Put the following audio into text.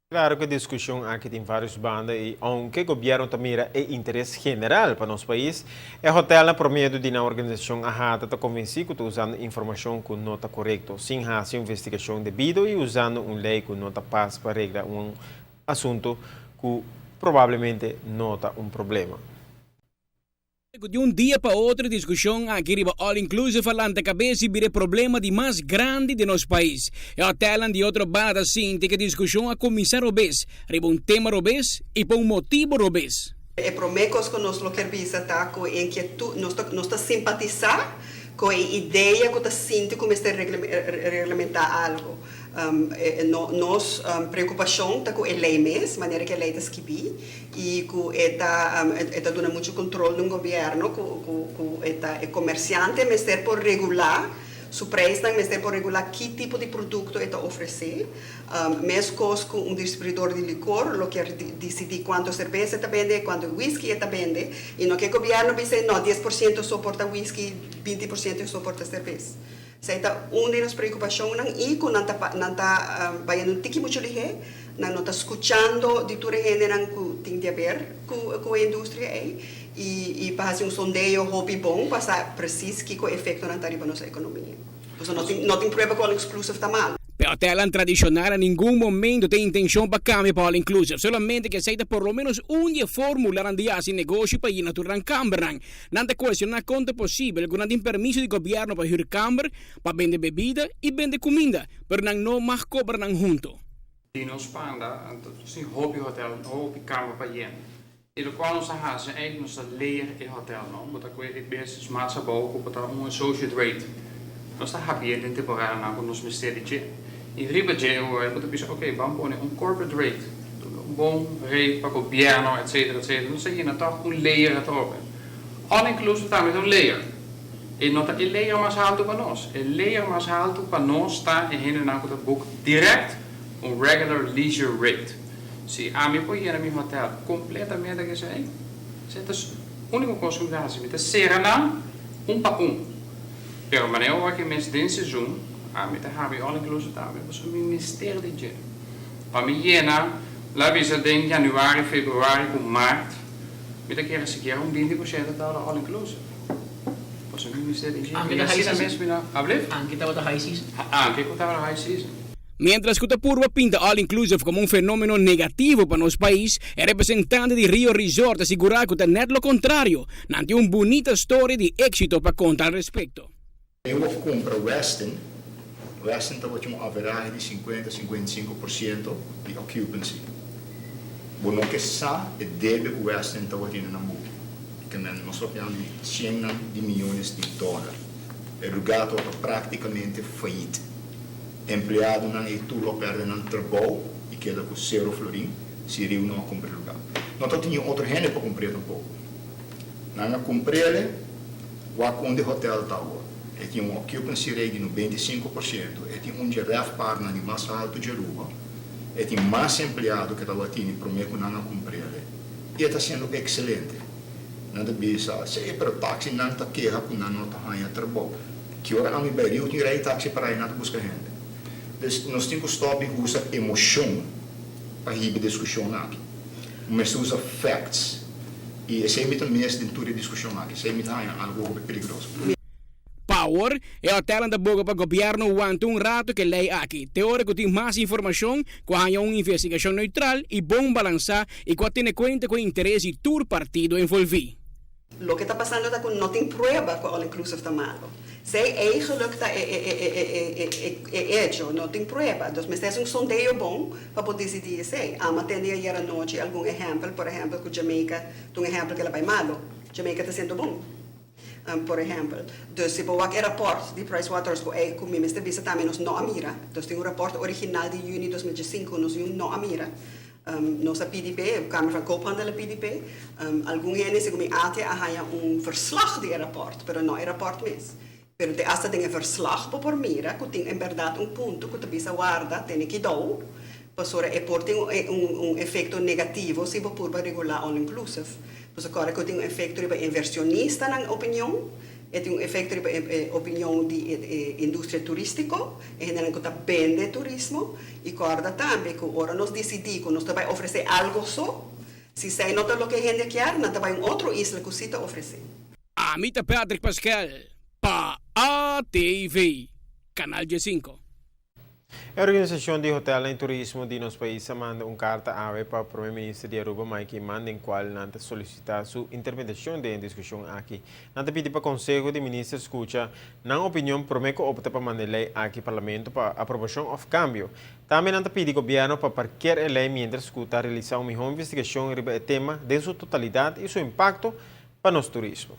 Claro cu e discusion aki tin varios banda y aunke gobierno ta mira e interes general pa nos pais, e hotelnan por medio di nan organisacion AHATA ta convenci cu ta usando informacion cu no ta corecto, sin haci un investigacion debido y usando un ley cu no ta pas pa regla un asunto cu probablemente no ta un problema. Cu di un dia pa otro e discusion aki riba all inclusive a lanta cabes y bira e problema di mas grandi den nos pais. E hotelnan di otro banda ta sinti cu e discusion a cuminsa robes, riba un tema robes y pa un motibo robes. E prome cos cu nos lo kier bisa ta cu e inquietud, nos ta nos ta simpatisa cu e idea cu ta sinti cu mester reglamenta algo. Nos preocupacion ta cu e ley mes, manera cu e ley ta skibi. Y cu e ta e ta duna mucho control den gobierno cu cu cu e ta e comerciante mester por regula su prijsnan, mester por regula ki tipo di producto e ta ofrece. Mescos cu un distribuidor di licor lo kier dicidi cuanto cerbes e ta bende, cuanto whisky e ta bende y no ke gobierno bisa no 10% so por ta whisky, 20% so por ta cerbes. Esei ta un di nos preocupacionnan y cu nan ta nan ta bayendo un tiki mucho lihe, nan no ta scuchando di tur e hendenan cu tin di haber cu cu e industria ey y y pa haci un sondeo hopi bon pa sa precies kico e efectonan ta riba nos economia. Pasobra no tin no tin prueba cu all inclusive ta malo. P'e hotelnan tradicional na ningun momento tin intencion pa cambia pa all inclusive, solamente cu esey ta por lo menos un di e formulanan di haci negoshi pa yena tur nan cambernan. Nan ta cuestioná con ta posibel cu nan tin permiso di gobierno pa huur kamber, pa bende bebida y bende cuminda, pero nan no mag cobra nan hunto. Di nos banda, anto nos tin hopi hotel, hopi kamber pa yena. Y locual nos a haci eigenlijk nos ta layer e hotel, no? Bo ta cu e business mas abou cu bo ta un associate rate. Nos ta habié den temporadanan cu nos mester di dje. Y riba dje e ora bo ta bisa ok, ban pone un corporate rate. Un bon rate pa gobierno etcetera etcetera. Nos ta yena toch un layer atrobe. All inclusive tambe ta un layer. E no ta e layer mas haltu pa nos. E layer mas haltu pa nos ta e hendenan ku ta book direct un regular leisure rate. Si ami por yena mi hotel completamente ku esei, esei ta unico cos ku mi ta hasi. Mi ta sera nan un pa un. Pero manera ora ku mes den seizoen, ami ta habri all inclusive tambe pasobra mi mester di dje. Pa mi yena, la bisa den januari, februari ku mart, mi ta kere sikiera un 20% ta tabata all inclusive. Pasobra mi mester di dje. Anke I ta high asina season? mes mi no, ablief? Anke tabata high season? Anke ku tabata high season. Mientras ku ta purba pinta all inclusive komo un fenomeno negativo pa nos pais, e representante di Rio Resort a sigurá ku ta nèt lo kontrario. Nan tin un bunita storia di éksito pa konta al respekto. Eu a kumpra Westin. Westin tabatin un averahe di 50, 55% di occupancy. Bo no ke sa e debe ku Westin tabatin na nan buki. Ke men nos papiando di siennan di miyones di dòler. E lugá tabata práktikamente fayit. Empleadonan ei tur lo pèrdè nan trabou i keda ku sero florin si Riu no a kumpra e lugá. No tabatin niun otro hende pa kumpr'é tampoko. Nan a kumpr'é wak un di hotel ta awor. E tin un occupancy rate di 95%, e tin un dje RevPAR-nan di mas haltu dje Aruba, e tin mas empleado ke tabatin promé ku nan a kumpr'é i e ta siendo ekselente. Nan ta bisa, Sí, pero taxinan ta keha ku nan no ta haña trabou. Ki ora ami bai Riu tin rei taxi para ei nan ta buska hende. Dus nos tin ku stòp di usa emoshon pa hiba e diskushon aki. Mester usa facts. I esei mi ta mis den tur e diskushon aki. Esei mi ta haña algu hopi peligroso. Pa awor, e hotelnan ta boga pa gobièrnu wanta un ratu ku e lei aki, te ora ku tin mas informashon, ku a haña un investigashon neutral i bon balansá i ku a tene kuenta ku e interes di tur partido envolví. Loke ta pasando ta cu no tin prueba cu all inclusive ta malo. Esey eigenlijk ta e hecho, no tin prueba. Dus mester haci un sondeo bon pa por dicidi esey. Amo a tende ayer anochi algun ehempel, por ehempel cu Jamaica ta un ehempel cu el a bay malo. Jamaica ta siendo bon, por ehempel. Dus si bo wak e rapport di Pricewaterhouse cu ey cu mi mester bisa tambe nos no a mira. Dus tin un rapport original di juni 2015 cu nos no a mira. Nos a pidi p'e, Kamer van Koophandel a pidi p'e. Algun hende, segun mi ate, a haña un verslag di e rapòrt, pero no e rapòrt mes. Pero te asta den e verslag bo por mira ku tin en bèrdat un punto ku ta bisa warda, tene kidou, pasobra e por tin un efekto negativo si bo purba regulá all inclusive. Pasobra kòrda ku tin un efekto riba inversionistanan opinion. E tin un efecto riba e opinion di e industria turistico, e hendenan cu ta bende turismo, y corda tambe cu ora nos dicidi cu nos ta bay ofrece algo so, si esey no ta loke hende kier, nan ta bay un otro isla cu si ta ofrece. Ami ta Patrick Pascal pa ATV, Canal 15. E organisacion di hotelnan y turismo di nos pais a manda un carta awe pa Prome Minister di Aruba Mike Eman den cual nan ta solicita su intermediacion den e discusion aki. Nan ta pidi pa Conseho di Minister scucha nan opinion prome cu opta pa manda e ley aki Parlamento pa aprobacion of cambio. Tambe nan ta pidi Gobierno pa parkeer e ley mientras cu ta realisa un miho investigacion riba e tema den su totalidad y su impacto pa nos turismo.